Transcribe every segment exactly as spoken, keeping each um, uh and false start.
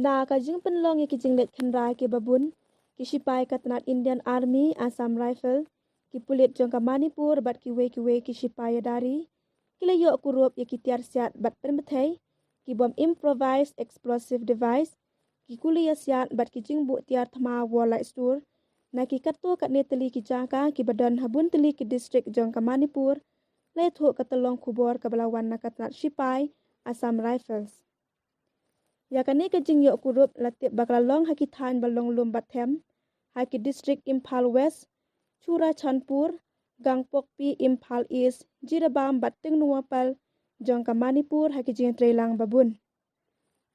Da ka jingpynlong ïa ki jingleit khynra kiba bun, ki shipai ka tnat Indian Army, Assam Rifle, ki pulit jong ka Manipur bad kiwei kiwei ki shipai ïadari ki la ïoh kurup ïa ki tiar siat bad pynbthei, ki bom improvised explosive device, ki kuli ïa siat bad ki jingbuh tiar thma wall light store na ki katto katne tylli ki jaka kiba don ha bun tylli ki district jong ka Manipur, la ïathuh ka tyllong khubor kaba la wan na ka tnat shipai Assam Rifles. Ïa kane ka jingïoh kurup la tip ba ka la long ha ki thaiñ ba long lum bad them, ha ki district Imphal West, Churachandpur, Gangpokpi, Imphal East, Jiribam bad Tengnoupal jong ka Manipur ha ki jingtreilang ba bun.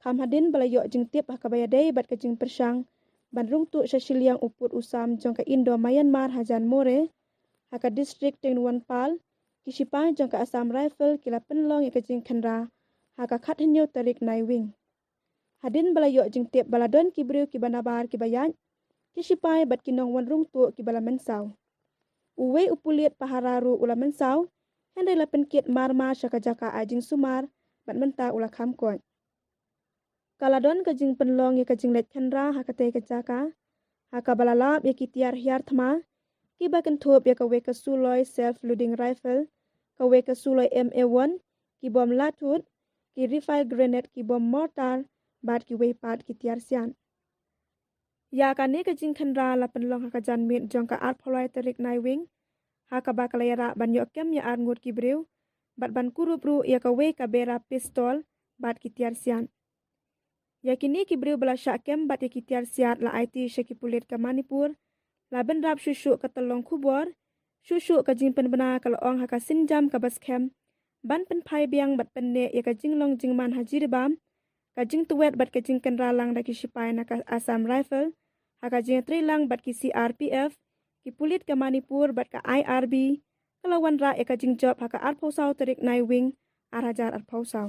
Kham hadien ba la ïoh jingtip ha kaba ïadei bad ka jingpyrshang ban rung tuh sha shiliang u pud u sam jong ka Indo-Myanmar hajan Moreh, ha ka district Tengnoupal, ki shipai jong ka Assam Rifle ki la pynlong ïa ka jingkhynra ha ka khathynñiew tarik Naiwieng. Hadien ba la ïoh jingtip ba la don ki briew kiba nabar kiba ïaid, ki shipai bad ki nongwan rung tuh kiba la mynsaw. Uwei u pulit pahara ruh u la mynsaw, hynrei la pynkit marmar sha ka jaka ai jingsumar bad mynta u la kham koit. Ka la don ka jingpynlong ïa ka jingleit khynra ha katei ka jaka, ha kaba la lap ïa ki tiar hiar thma, kiba kynthup ïa kawei ka suloi self-loading rifle, kawei ka suloi M A one, ki bom lathut, ki rifle grenade, ki bom mortar bad kiwei pat ki tiar siat. Ïa kane ka jingkhynra la pynlong ha ka janmiet jong ka arphew lai tarik Naiwieng, ha kaba ka la ïarah ban ïoh kem ïa arngut ki briew bad ban kurup ruh ïa kawei ka bera pistol bad ki tiar siat. Ïa kine ki briew ba la shah kem bad ïa ki tiar siat la aiti sha ki pulit ka Manipur, la bynrap shuh shuh ka tyllong khubor, shuh shuh ka jingpynbna ka la ong ha ka sienjam kaba skhem ban pynphai biang bad pynneh ïa ka jinglong jingman ha Jiribam, ka jingtwet bad ka jingkhynra lang da ki shipai na ka Assam Rifle, ha ka jingtreilang bad ki C R P F, ki pulit ka Manipur bad ka I R B, ka la wanrah ïa ka jingjop ha ka arphew saw tarik Naiwieng, ar hajar arphew saw.